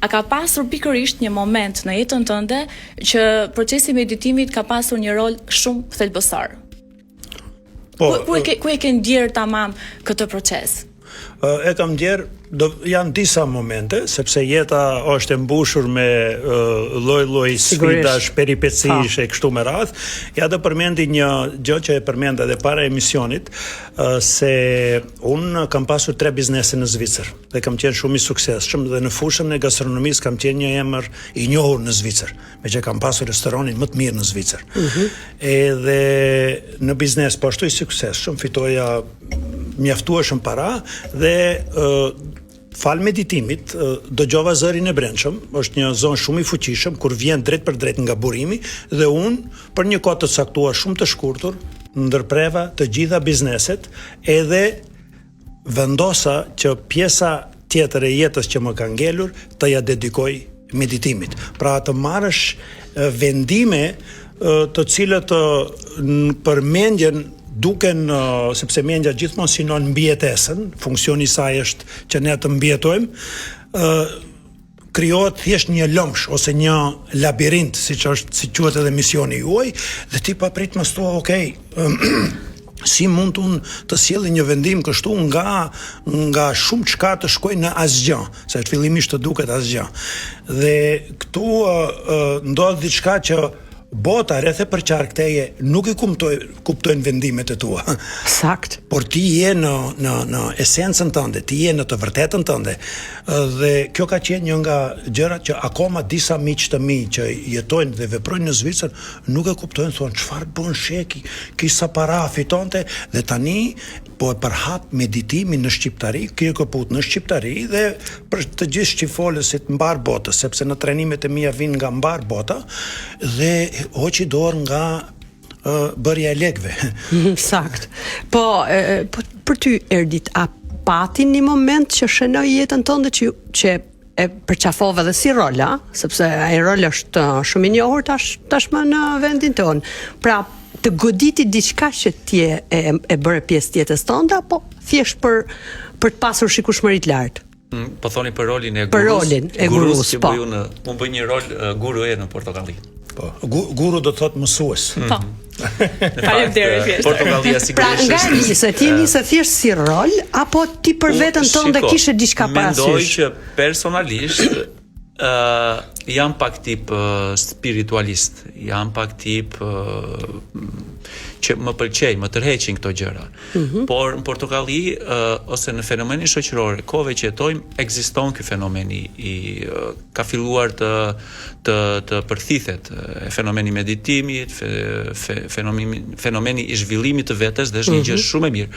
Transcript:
A ka pasur pikërisht një moment në jetën tënde që procesi i meditimit ka pasur një rol shumë thelbësor? Po, ku, ku e ke ku e ke ndjerë tamam këtë proces? E kam ndjerë, do, janë disa momente, sepse jeta është e mbushur me lloj-lloj sfidash, peripecish e kështu me radhë. Ja do përmendi një gjë që e përmenda edhe para emisionit, se unë kam pasur tre biznese në Zvicër dhe kam qenë shumë i suksesshëm dhe në fushën e gastronomisë kam qenë një emër i njohur në Zvicër. Meqë kam pasur restoranin më të mirë në Zvicër. Mm -hmm. Edhe në biznes po ashtu i suksesshëm, fitoja mjaftueshëm para dhe uh, falë meditimit dëgjova zërin e brendshëm, është një zë shumë i fuqishëm kur vjen drejtpërdrejt nga burimi dhe unë për një kohë të caktuar shumë të shkurtër ndërpreva të gjitha bizneset edhe vendosa që pjesa tjetër e jetës që më ka ngelur të ja dedikoj meditimit. Pra të marrësh vendime të cilët për mendjen duken sepse mendja gjithmonë synon mbijetesën, funksioni i saj është që ne të mbijetojmë, ë krijohet thjesht një lëmsh ose një labirint, siç është si quhet edhe misioni juaj, dhe ti papritmas thua, ok, si mund unë të sjelli një vendim kështu nga nga shumë çka të shkoj në asgjë, se fillimisht të duket asgjë. Dhe këtu uh, ndodh diçka që bota rreth e përqark teje nuk i kuptoj, kuptojnë vendimet e tua. Sakt. Por ti je në në në esencën tënde, ti je në të vërtetën tënde. Dhe kjo ka qenë një nga gjërat që akoma disa miq të mi që jetojnë dhe veprojnë në Zvicër nuk e kuptojnë, thonë çfarë bën Sheki, ky sa para fitonte dhe tani po e përhap meditimin në shqiptari, Kirkëput në shqiptari dhe për të gjithë shqipfolësit mbarë botës, sepse në trajnimet e mia vijnë nga mbarë bota dhe hoqi dorë nga bërja e lekëve. Sakt. Po, e, po për ty Erdit, a pati një moment që shënoi jetën tënde që që e përqafove dhe si rol, a? sepse ai rol është shumë i njohur tash tashmë në vendin tonë. Pra, të goditi diçka që ti e, e, e bëre pjesë të jetës tënde apo thjesht për për të pasur shikueshmëri të lartë? Mm, po thoni për rolin e gurus. Për rolin e gurus, që po. bëj unë, unë bëj një rol uh, guruje në Portokalli. Po. Gu, guru do të thotë mësues. Mm. Po. Faleminderit thjesht. Portokallia sigurisht. Pra nga nise, ti nise thjesht si rol apo ti për veten tënde kishe diçka parasysh? Mendoj që personalisht ë uh, jam pak tip uh, spiritualist, jam pak tip uh, që më pëlqej, më tërheqin këto gjëra. Mm -hmm. Por në Portokalli uh, ose në fenomenin shoqëror, kohëve që jetojmë, ekziston ky fenomeni i uh, ka filluar të të të përthithet fenomeni i meditimit, fe, fe, fenomeni fenomeni i zhvillimit të vetes dhe është një mm -hmm. gjë mhm. shumë e mirë.